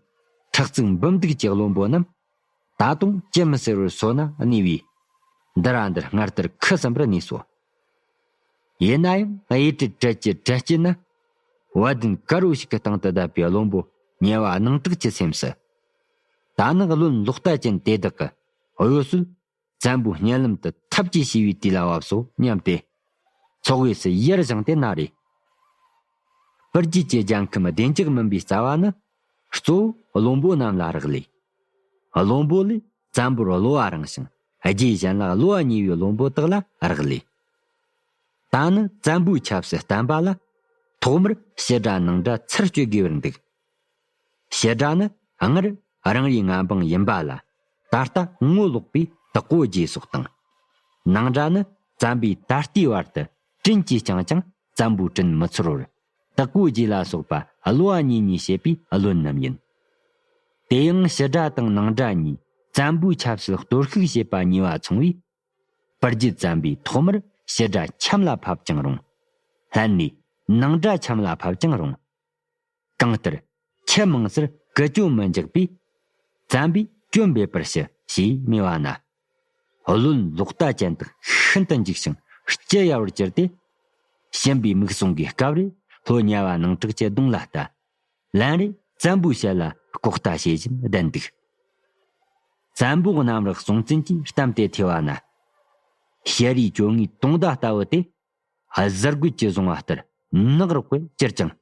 ཁྲི་གཙུག་འབུམ་སྡུག་གི་བློན་པོ་རྣམས་ད་དུང་ཅི་མི་ཟེར་བར་སོ་ན་གནས་པས། འདི་ར་འདིར་སྔར་ལྟར་ཁུ་སིམ་པར་གནས་སོ། ཡིན་ན་ཡང་གཡུལ་གྲལ་གྲལ་གྱི་གྲལ་དཀྱིལ་ན། བ་དན་དཀར་པོ་ཞིག་གི་སྟེང་དུ་བསྡད་པའི་བློན་པོ་ ཉེ་བ་སྣང་གྲགས་ཀྱི་སེམས་སུ། ད་ནི་བློན་ལོག་ལྟ་ཅན་དེ་དག་གི་གཡོ་ཟོལ་བཙན་པོའི་གཉིད་ལམ་དུ་ཐབས་ཀྱིས་ཤེས་པའི་དུས་ལ་བབས་སོ་སྙམ་སྟེ། ཚོགས་དབུས་སུ་ཡར་བཞེངས་ཏེ་ན་རེ། སྤུར་རྒྱལ་གྱི་རྒྱལ་ཁམས་བདེ་འཇགས་མིན་པའི་རྩ་བ་ནི། གཙོ་བོ་བློན་པོ་རྣམས་ལ་རག་ལས། བློན་པོ་ལས་བཙན་པོར་བློ་བ་རིང་ཞིང་། རྗེས་གཞན་ལ་བློ་བ་ཉེ་བའི་བློན་པོ་དག་ལ་རག་ལས། ད་ནི་བཙན་པོའི་ཆབ་སྲིད་བརྟན་པ་ལ། ཐོག་མར་ཕྱི་དགྲ་ནང་དགྲ་ཚར་གཅོད་དགོས་པར་འདུག་ཕྱི་དགྲ་ནི་སྔར་རང་རེའི་མངའ་འབངས་ཡིན་པ་ལ། ད་ལྟ་ངོ་ལོག་པའི་དག་གོ་རྗེས་སོགས་དང་། ནང་དགྲ་ནི་བཙན་པོས་ད་ལྟའི་བར་དུ་དྲིན་གྱིས་བསྐྱངས་ཀྱང་བཙན་པོའི་དྲིན་མི་ཚོར་བར། དག་གོ་རྗེ་ལ་སོགས་པ་བློ་བ་གཉིས་གཉིས་བྱེད་པའི་བློན་རྣམས་ཡིན། དེ་ཡང་ཕྱི་དགྲ་དང་ནང་དགྲ་གཉིས་བཙན་པོའི་ཆབ་སྲིད་གཏོར་བཤིག་བྱེད་པ་གཉིས་པ་མཚུངས་པས། སྤུར་རྒྱལ་བཙན་པོས་ཐོག་མར་ཕྱི་དགྲ་ཆམ་ལ་ཕབ་ཀྱང་རུང་། ལྷན་ནས་ནང་དགྲ་ཆམ་ལ་ཕབ་ཀྱང་རུང་། གང་ལྟར་ཁྱི་མང་སར་ཀུ་ཅོ་མི་འཇག་པས། བཙན་པོས་སྐྱོན་འབེབས་པར་ཞུ་ཞེས་སྨྲས་པ་ན། བློན་ལོག་ལྟ་ཅན་དག་ཤིན་ཏུ་འཇིགས་ཤིང་སྐྱི་གཡའ་བར་གྱུར་ཏེ། ཞུམ་པའི་མིག་ཟུང་གིས་སྐབས་རེ་ལྷོ་ཉེ་བ་སྣང་གྲགས་ཀྱི་གདོང་ལ་ལྟ། ལན་རེ་བཙན་པོའི་ཞལ་ལ་ལྐོག་ལྟ་བྱེད་བཞིན་བསྡད་འདུག་བཙན་པོ་གནམ་རི་སྲོང་བཙན་གྱིས་གཏམ་དེ་ཐོས་པ་ན། ཤེལ་རིའི་བཅོ་ལྔའི་དུང་ཟླ་ལྟ་བུ་སྟེ། གཟར་གོས་ཀྱིས་བཟུང་བ་ལྟར་ནག་རོག་པས་གྱུར་ཀྱང་།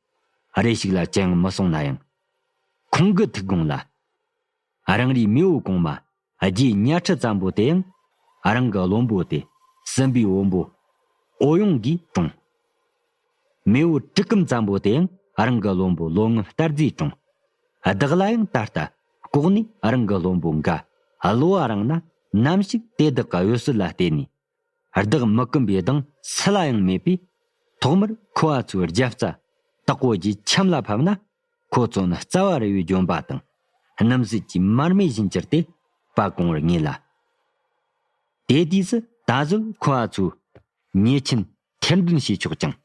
རེ་ཞིག་ལ་ཅི་ཡང་མི་གསུང་ན་ཡང་། ཁོང་གི་ཐུགས་དགོངས་ལ། རང་རེའི་མེས་པོ་གོང་མ་རྗེ་གཉའ་ཁྲི་བཙན་པོ་དེ་ཡང་རང་གི་བློན་པོ་སྟེ། སྲིན་པོའི་བོན་པོ་འོ་ཡོང་གིས་བཀྲོངས། མེས་པོ་གྲི་གུམ་བཙན་པོ་དེ་ཡང་རང་གི་བློན་པོ་ལོ་ངམ་རྟ་རྫིས་བཀྲོངས། བདག་ལ་ཡང་ད་ལྟ་ལྐོག་ནས་རང་གི་བློན་པོ་འགའ་བློ་བ་རིང་ན་ནམ་ཞིག་དེ་དག་གི་གཡོ་ཟོལ་ལ་བརྟེན་ནས། བདག་མི་ཀུན་པའི་གདེང་སུ་ལ་ཡང་མེད་པས། ཐོག་མར་ཁོ་བ་ཚོའི་རྒྱབ་རྩ་དག་གོ་རྗེ་ཆམ་ལ་ཕབ་ན། ཁོ་ཚོ་ནི་རྩ་བ་རི་བོའི་ལྗོན་པ་དང་། སྣུམ་ཟད་ཀྱི་མར་མེ་བཞིན་གྱུར་ཏེ་སྤ་གོང་བར་ངེས་ལ། དེ་དུས་སུ་ད་གཟོད་ཁོ་བ་ཚོའི་ཉེས་ཆད་ཐེར་འདོན་བྱས་ཆོག་ཀྱང་།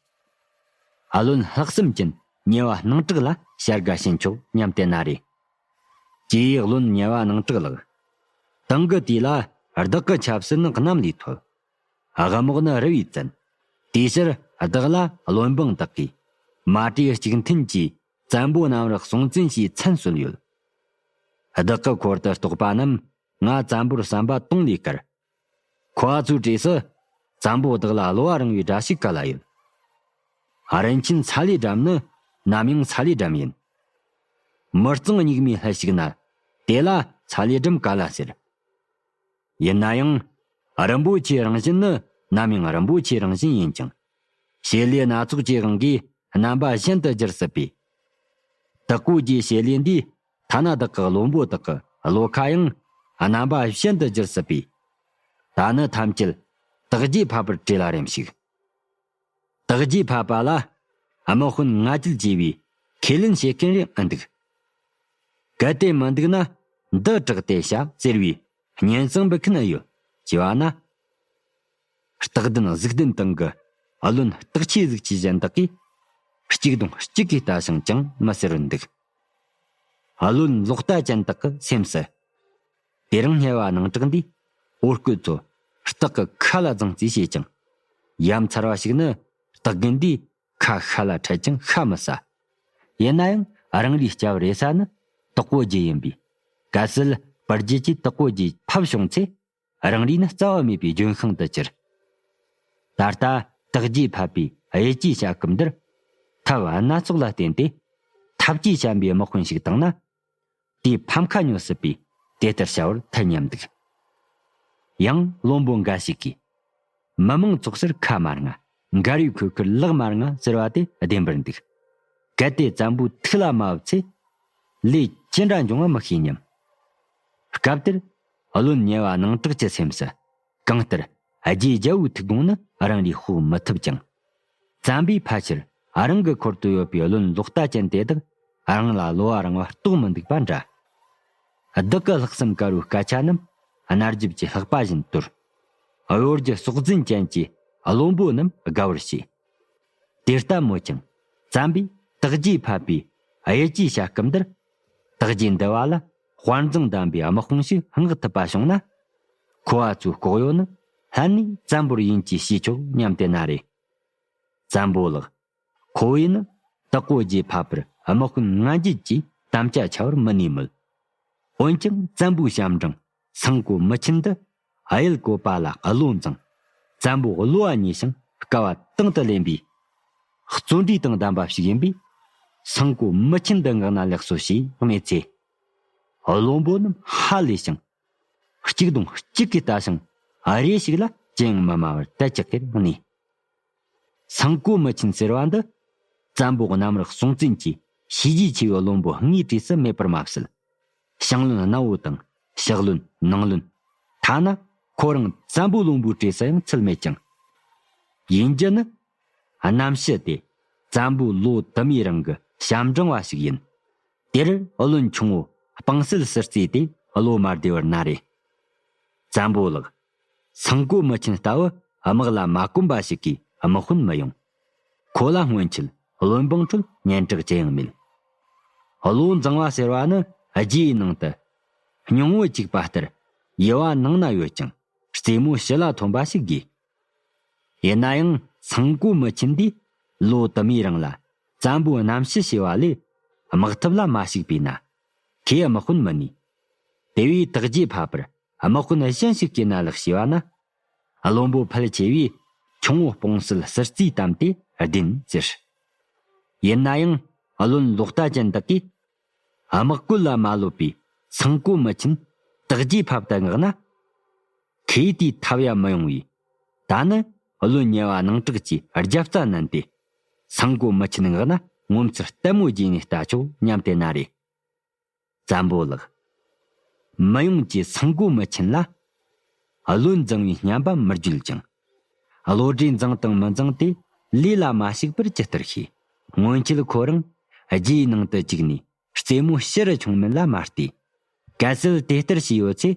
བློན་ལྷག་བསམ་ཅན་ཉེ་བ་སྣང་གྲགས་ལ་བྱ་དགའ་བྱིན་ཆོག་སྙམ་སྟེ་ན་རེ། ཀྱེ་བློན་ཉེ་བ་སྣང་གྲགས་ལགས། དེང་གི་དུས་ལ་བདག་གི་ཆབ་སྲིད་ནི་གནམ་ལས་མཐོ། དབུ་དམག་ནི་རི་བས་བཙན། དེའི་ཕྱིར་བདག་ལ་བློན་འབངས་དག་གིས་མ་གྲོས་གཅིག་མཐུན་གྱིས་བཙན་པོ་གནམ་རི་སྲོང་བཙན་ཞེས་མཚན་གསོལ་ཡོད། བདག་གི་འཁོར་དུ་གཏོགས་པ་རྣམས་ང་བཙན་པོར་བསམ་པ་དུང་ལས་དཀར། ཁོ་བ་ཚོའི་གྲས་སུ་བཙན་པོ་བདག་ལ་བློ་བ་རིང་བའི་དགྲ་ཞིག་ག་ལ་ཡོད། རིན་ཆེན་ཚ་ལའི་སྒྲམ་ནི་ནམ་ཡང་ཚ་ལའི་སྒྲམ་ཡིན། མི་གཙང་སྙིགས་མའི་ལྷུ་ཞིག་ན་དེ་ལ་ཚ་ལའི་སྒྲམ་ག་ལ་ཟེར། ཡིན་ན་ཡང་། རིན་པོ་ཆེའི་རང་བཞིན་ནི་ནམ་ཡང་རིན་པོ་ཆེའི་རང་བཞིན་ཡིན་ཅིང་། བྱེད་ལས་སྣ་ཚོགས་ཀྱི་དབང་གིས་རྣམ་པ་གཞན་དུ་འགྱུར་སྲིད་པས། དག་གོ་རྗེའི་བྱེད་ལས་འདིས་ཐ་ན་བདག་གི་བློན་པོ་དག་གི་བློ་ཁ་ཡང་རྣམ་པ་གཞན་དུ་འགྱུར་སྲིད་པས། ད་ནི་ཐམས་ཅད་དག་རྗེས་ཕབ་པར་བྲེལ་ལ་རེམ་ཞིག་དག་རྗེས་ཕབ་པ་ལ་དམག་དཔོན་ང་རྒྱལ་གྱིས་པའི་ཁས་ལེན་བྱེད་མཁན་རེ་ཨེ་འདུག་གལ་ཏེ་མི་འདུག་ན་འདི་དྲག་སྟེ་བྱ་ཟེར་བའི་སྙན་སེང་འབུལ་མཁན་ཡོད་ཅེས་པ་ན། སྟག་ལྡན་གཟིག་ལྡན་སྟེང་གི་བློན་སྟག་ཆས་གཟིག་ཆས་གཞན་དག་གིས་གཅིག་གདོང་གཅིག་གིས་ལྟ་ཞིང་ཅང་མི་ཟེར་རུ་འདུག་བློན་ལོག་ལྟ་ཅན་དག་གི་སེམས་སུ། དེ་རིང་ཉེ་བ་སྣང་གྲགས་འདིས་འོ་སྐོལ་ཚོ་སྟག་གི་ཁ་ལ་རྫོང་རྩིས་བྱེད་ཅིང་། ཡ་མཚར་བ་ཞིག་ནི་སྟག་རྒན་འདིས་ཁ་ཤ་ལ་འཕྲད་ཅིང་ཤ་མི་ཟ། ཡིན་ན་ཡང་རང་རེའི་སྐྱབས་རེ་ས་ནི་དག་གོ་རྗེ་ཡིན་པས། གལ་སྲིད་སྤུར་རྒྱལ་གྱིས་དག་གོ་རྗེ་ཕབ་བྱུང་ཚེ། རང་རེ་ནི་རྩ་བ་མེད་པའི་ལྗོན་ཤིང་དུ་གྱུར། ད་ལྟ་དག་རྗེས་ཕབ་པའི་གཡུལ་གྱི་བྱ་སྐབས་འདིར། ཐབས་སྣ་ཚོགས་ལ་བརྟེན་ཏེ། ཐབས་ཀྱིས་བཤན་པའི་དམག་དཔོན་ཞིག་བཏང་ན། དེའི་ཕམ་ཁ་ཉོ་སྲིད་པས་དེ་ལྟར་བྱ་བར་ཐལ་སྙམ་འདུག་ཡང་བློན་པོ་འགའ་ཞིག་གིས། མི་མང་ཚོགས་སར་ཁ་མ་རྔ། མགར་བའི་ཁུ་ཁུར་ལག་མ་རྔ་ཟེར་བ་དེ་བདེན་པར་འདུག་གལ་ཏེ་བཙན་པོའི་ཐུགས་ལ་མ་བབས་ཚེ། ལས་ཅི་འདྲ་འབྱུང་བ་མི་ཤེས་སྙམ། སྐབས་དེར་བློན་ཉེ་བ་སྣང་གྲགས་ཀྱི་སེམས་སུ། གང་ལྟར་རྗེ་རྒྱལ་པོའི་ཐུགས་དགོངས་ནི་རང་རེས་དཔོག་མི་ཐུབ་ཀྱང་། བཙན་པོའི་ཕལ་ཆེར་རང་གི་འཁོར་དུ་ཡོད་པའི་བློན་ལོག་ལྟ་ཅན་དེ་དག་རང་ལ་བློ་བ་རང་བ་རྟོགས་མི་འདུག་པ་འདྲ། བདག་གི་ལྷག་བསམ་དཀར་བོའི་སྐད་ཆ་རྣམས་གནར་རྒྱབ་ཀྱི་ལྷགས་པ་བཞིན་དོར། གཡོ་སྒྱུ་སྲོག་འཛིན་ཅན་གྱི་བློན་པོ་རྣམས་དགའ་བར་བྱས། དེ་ལྟ་མོད་ཀྱང་བཙན་པོས་དག་རྗེས་ཕབ་པའི་གཡུལ་གྱི་བྱ་སྐབས་འདིར། དག་རྗེས་འདུལ་བ་ལ་དཔའ་མཛངས་ལྡན་པའི་དམག་དཔུང་ཞིག་མངགས་ཐུབ་པ་བྱུང་ན། ཁོ་བ་ཚོའི་ལྐོག་གཡོ་ནི་ལྷན་ནས་བཙན་པོར་ཡིན་གྱིས་ཤེས་ཆོག་སྙམ་སྟེ་ན་རེ། བཙན་པོ་ལགས། ཁོ་བོས་ནི་དག་གོ་རྗེས་ཕབ་པར་དམག་དཔོན་ང་རྒྱལ་གྱིས་ དམ་བཅའ་འཆའ་བར་མི་ནུས་མོད། འོན་ཀྱང་བཙན་པོའི་ཞབས་འབྲིང་སང་གོ་མི་ཆེན་འདི་གཡུལ་བཀོད་པ་ལ་བློ་འཛིང་། བཙན་པོ་བློ་བ་ཉེ་ཞིང་དཀའ་བ་དང་དུ་ལེན་པའི་བརྩོན་འགྲུས་དང་ལྡན་པ་ཞིག་ཡིན་པས། སང་གོ་མི་ཆེན་འདི་མངགས་ན་ལེགས་སོ་ཞེས་སྨྲས་ཚེ། བློན་པོ་རྣམས་ཧ་ལས་ཤིང་། གཅིག་གདོང་གཅིག་གིས་ལྟ་ཞིང་། རེ་ཞིག་ལ་ཅི་ཡང་མི་སྨྲ་བར་དལ་ཅིག་གེར་གནས། སང་གོ་མི་ཆེན་ཟེར་བ་འདི། བཙན་པོ་གནམ་རི་སྲོང་བཙན་གྱི་བྱས་རྗེས་ཆེ་བའི་བློན་པོ་ལྔའི་གྲས་སུ་མེད་པར་མ་ཟད། ཞང་བློན་སྣ་བོ་དང་ཕྱག་བློན་ནང་བློན། ཐ་ན་ཁོ་རང་བཙན་པོ་བློན་པོའི་གྲས་སུ་ཡང་ཚུད་མེད་ཀྱང་། ཡིན་རྒྱུ་ནི། གནམ་ཕྱི་དེ་བཙན་པོ་ལོ་དུ་མའི་རིང་གི་ཞབས་འབྲིང་བ་ཞིག་ཡིན། དེར་བློན་ཆུང་བོ་སྤང་སེལ་ཟུར་རྩེ་དེ་བློ་མ་བདེ་བར་ན་རེ། བཙན་པོ་ལགས། སང་གོ་མི་ཆེན་ལྟ་བུ་དམག་ལ་མ་གོམས་པ་ཞིག་གིས་དམག་དཔོན་མི་ཡོང་། ཁོ་ལ་སྔོན་ཆད་བློན་འབངས་ཁྲོད་སྙན་གྲགས་ཅི་ཡང་མེད། བློ་འཛིང་བ་ཟེར་བ་ནི་རྗེའི་ནང་དུ་སྙིང་བོ་གཅིག་པ་ལྟར་དབྱེ་བ་ནང་ན་ཡོད་ཀྱང་རྩེ་མོ་ཕྱི་ལ་ཐོན་པ་ཞིག་དགོས། ཡིན་ན་ཡང་སང་གོ་མི་ཆེན་འདིས་ལོ་དུ་མའི་རིང་ལ་བཙན་པོའི་གནམ་ཕྱི་བྱས་པ་ལས་དམག་འཐབ་ལ་མ་ཞུགས་པས་ན། ཁོས་དམག་དཔོན་མི་ནུས། དེ་བས་དག་རྗེས་ཕབ་པར་དམག་དཔོན་གཞན་ཞིག་བསྐོས་ན་ལེགས་ཞེས་པ་ན། བློན་པོ་ཕལ་ཆེ་བས་ཆུང་ངུ་སྤོང་སྲིད་ཟུར་རྩིས་བཏབ་སྟེ་བདེན་ཟེར། ཡིན་ན་ཡང་བློན་ལོག་ལྟ་ཅན་དག་གིས་དམག་བཀོད་ལ་མ་ལོབས་པའི་སང་གོ་མི་ཆེན་དག་རྗེས་ཕབ་ཏུ་མངགས་ན། ཁོས་དེའི་ཐབས་ཡ་མི་ཡོང་བས། ད་ནི་བློན་ཉེ་བ་ནང་བྲག་གི་རྒྱབ་རྩ་མནན་ཏེ། སང་གོ་མི་ཆེན་མངགས་ན་ངོ་མཚར་ལྟད་མོ་བརྒྱུད་ནས་ལྟ་ཆོག་སྙམ་སྟེ་ན་རེ། བཙན་པོ་ལགས། མི་ཡོང་གི་སང་གོ་མི་ཆེན་ལ། བློན་འཛིང་བའི་སྙམ་པ་མི་བརྗོད་ཅིང་། བློ་གྲོས་འཛིང་དང་མི་འཛིང་དེ་ལས་ལ་མ་ཞུགས་པར་ཇི་ལྟར་ཤེས། སྔོན་ཆད་ཁོ་རང་རྗེའི་ནང་དུ་བཅུག་ནས་རྩེ་མོ་ཕྱི་རུ་མཆོངས་མིན་ལ་མ་ལྟོས། གལ་སྲིད་དེ་ལྟར་བྱས་ཡོད་ཚེ།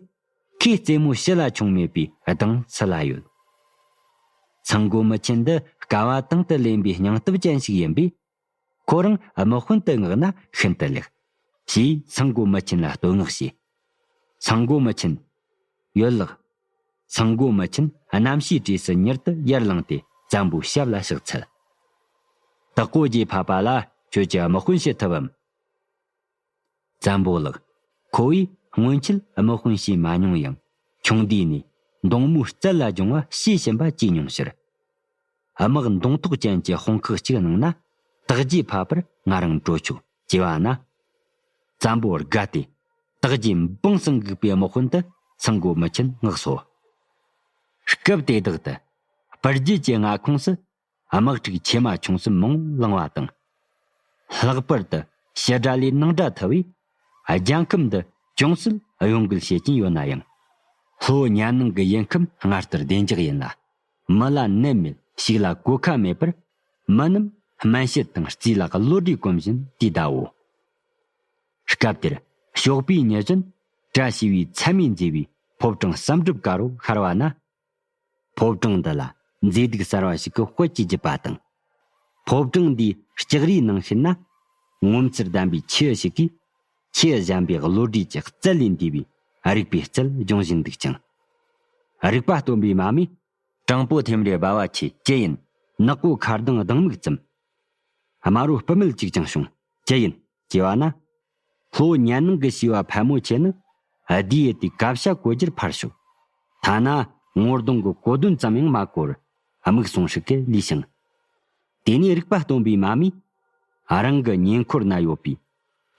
ཁོས་རྩེ་མོ་ཕྱི་ལ་མཆོངས་མེད་པའི་གདེང་སུ་ལ་ཡོད། སང་གོ་མི་ཆེན་འདི་དཀའ་བ་དང་དུ་ལེན་པའི་སྙིང་སྟོབས་ཅན་ཞིག་ཡིན་པས། ཁོ་རང་དམག་དཔོན་དུ་མངགས་ན་ཤིན་ཏུ་ལེགས། ཞེས་སང་གོ་མི་ཆེན་ལ་བསྟོད་བསྔགས་བྱས། སང་གོ་མི་ཆེན། ཡོད་ལགས། སང་གོ་མི་ཆེན་གནམ་ཕྱིའི་གྲས་སུ་མྱུར་དུ་ཡར་ལངས་ཏེ་བཙན་པོའི་ཞབས་ལ་ཕྱག་འཚལ། དག་གོ་རྗེས་ཕབ་པ་ལ་ཁྱོད་ཀྱིས་དམག་དཔོན་བྱེད་ཐུབ་བམ། བཙན་པོ་ལགས། ཁོ་བོས་སྔོན་ཆད་དམག་དཔོན་བྱས་མ་མྱོང་ཡང་ཆུང་དུས་ནས་མདུང་མོའི་རྩལ་ལ་སྦྱོང་བ་ཤེས་བཞིན་པ་བྱས་མྱོང་ཕྱིར། དམག་མདུང་ཐོག་ཅན་གྱི་དཔུང་ཁག་ཅིག་ནང་ན་དག་རྗེས་ཕབ་པར་ང་རང་འགྲོ་ཆོག་ཅེས་པ་ན། བཙན་པོ་དགའ་སྟེ་དག་རྗེས་འབངས་སུ་འགུག་པའི་དམག་དཔོན་དུ་སང་གོ་མི་ཆེན་མངགས་སོ། སྐབས་དེ་དག་ཏུ་སྤུར་རྒྱལ་གྱི་མངའ་ཁོངས་སུ་དམག་འཁྲུག་ཆེ་མ་ཆུང་གསུམ་མང་ལངས་པ་དང་། ལྷག་པར་དུ་ཕྱི་དགྲ་ལས་ནང་དགྲ་ཐུབ་པས་རྒྱལ་ཁམས་འདི་ཅུང་ཟད་གཡོ་འགུལ་བྱེད་ཀྱིན་ཡོད་ན་ཡང་། ལྷོ་ཉ་ནང་གི་ཡུལ་ཁམས་སྔར་ལྟར་བདེ་འཇགས་ཡིན་ལ། མི་ལ་ནད་མེད་ཕྱུགས་ལ་གོད་ཁ་མེད་པར། མི་རྣམས་སྨན་དཔྱད་དང་རྩིས་ལ་བློ་གྲོས་གོམས་བཞིན་བསྡད་གདའོ། སྐབས་དེར་ཞོགས་པའི་ཉི་གཞོན་བཀྲ་ཤིས་པའི་མཚན་མོས་མཛེས་པའི་ཕོ་བྲང་བསམ་གྲུབ་དཀར་པོ་ཤར་བ་ན། ཕོ་བྲང་འདི་ལ་མཛེས་སྡུག་གསར་བ་ཞིག་གི་དཔལ་གྱིས་བརྒྱུད་པ་དང་། ཕོ་བྲང་འདིའི་ལྕགས་རིའི་ནང་ཞིག་ན་ངོ་མཚར་ལྡན་པའི་ཁྱི་ཞིག་གིས་ཁྱི་གཞན་པའི་བློ་གྲོས་ཀྱི་རྩལ་ལས་འདས་པའི་རིག་པའི་རྩལ་སྦྱོང་བཞིན་འདུག་ཅིང་། རིག་པ་སྟོན་པའི་མ་མོས། དྲང་པོ་ཐེམ་རེ་སྦ་བ་ཆེ་ཅི་ཡིན། ནག་པོ་ཁ་གདངས་སྡང་མིག་བཙུམ། དམར་རོ་སྤུ་མེད་ཅིག་ཀྱང་བྱུང་ཅི་ཡིན་ཅེས་པ་ན། ལྷོ་ཉ་ནང་གི་བྱིས་པ་ཕལ་མོ་ཆེ་ནི་ཨ་དེའི་དེ་གབ་ཤ་གོ་རྒྱུར་ཕར་ཞོག་ཐ་ན་ངོ་གདོང་གི་གོ་དོན་ཙམ་ཡང་མ་གོ་བར་མིག་ཟུང་ཧྲིག་གེ་ལུས་ཤིང་། དེ་ནས་རིག་པ་སྟོན་པའི་མ་མོས། རང་གི་ཉེ་འཁོར་ན་ཡོད་པའི་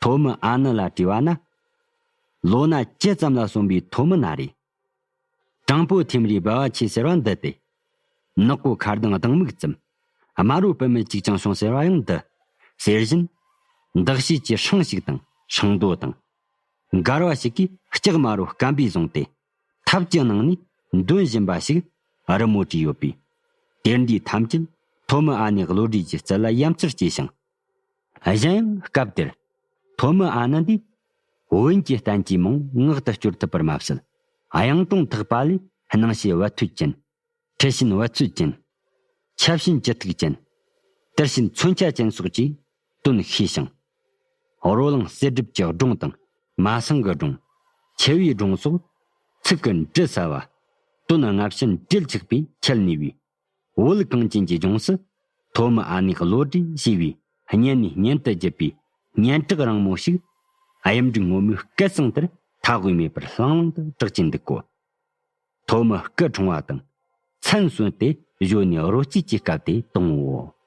ཐོ་མི་ཨ་ནི་ལ་དྲིས་པ་ན། ལོ་ན་བཅུ་ཙམ་ལ་སོན་པའི་ཐོ་མི་ན་རེ། དྲང་པོ་ཐེམ་རེ་སྦ་བ་ཆེ་ཟེར་བ་འདི་སྟེ། ནག་པོ་ཁ་གདངས་སྡང་མིག་བཙུམ། དམར་རོ་སྤུ་མེད་ཅིག་ཀྱང་བྱུང་ཟེར་བ་ཡང་འདི། ཟེར་བཞིན། འདག་ཤེས་ཀྱི་སྲང་ཞིག་དང་སྲང་རྡོ་དང་། མགར་བ་ཞིག་གིས་ལྕགས་དམར་རོ་སྐམ་པས་བཟུང་སྟེ། ཐབ་ཀྱི་ནང་ནས་འདོན་བཞིན་པ་ཞིག་རི་མོ་བྲིས་ཡོད་པས། དེར་འདིའི་ཐམས་ཅད་ཐོ་མི་ཨ་ནེའི་བློ་གྲོས་ཀྱི་རྩལ་ལ་ཡ་མཚར་སྐྱེས་ཤིང་། གཞན་ཡང་སྐབས་དེར། ཐོ་མི་ཨ་ནི་འདིས། བོན་གྱི་བསྟན་བཅོས་མང་ངག་ཏུ་སྐྱོར་ཐུབ་པར་མ་ཟད། དབྱངས་གཏོང་ཐག་པ་ལས་སྣང་བྱེད་བ་ཐུད་ཅན། འཁྲི་ཤིང་བ་ཚུད་ཅན། ཆབ་ཤིང་ཅི་ཐུག་ཅན། དར་ཤིང་མཚོན་ཆ་ཅན་སོགས་ཀྱི་དོན་ཤེས་ཤིང་། རོ་ལངས་གསེར་སྒྲིབ་ཀྱི་སྒྲུང་དང་མ་སང་གི་སྒྲུང་། འཆི་བའི་སྒྲུང་སོགས་ཚིག་གི་འབྲུ་ཟ་བ། དོན་སྔ་ཕྱི་འབྲེལ་ཆགས་པའི་ཁྱད་ནུས་པའི། བོད་གངས་ཅན་གྱི་ལྗོངས་སུ་ཐོ་མི་ཨ་ནེའི་བློ་གྲོས་ཞེས་པའི་སྙན་ནས་སྙན་དུ་བརྒྱུད་པའི་སྙན་གྲགས་རིང་མོ་ཞིག་ གཡུ་འབྲུག་སྔོན་མོའི་སྐད་གསང་དེར་མཐའ་དབུས་མེད་པར་ལྷང་ལྷང་དུ་གྲགས་ཀྱིན་འདུག་གོ། ཐོག་མར་སྐུ་འཁྲུངས་པ་དང་མཚན་གསོལ་ཏེ་གཞོན་ནུའི་རོལ་རྩེད་ཀྱི་སྐབས་དེ་དང་བོ།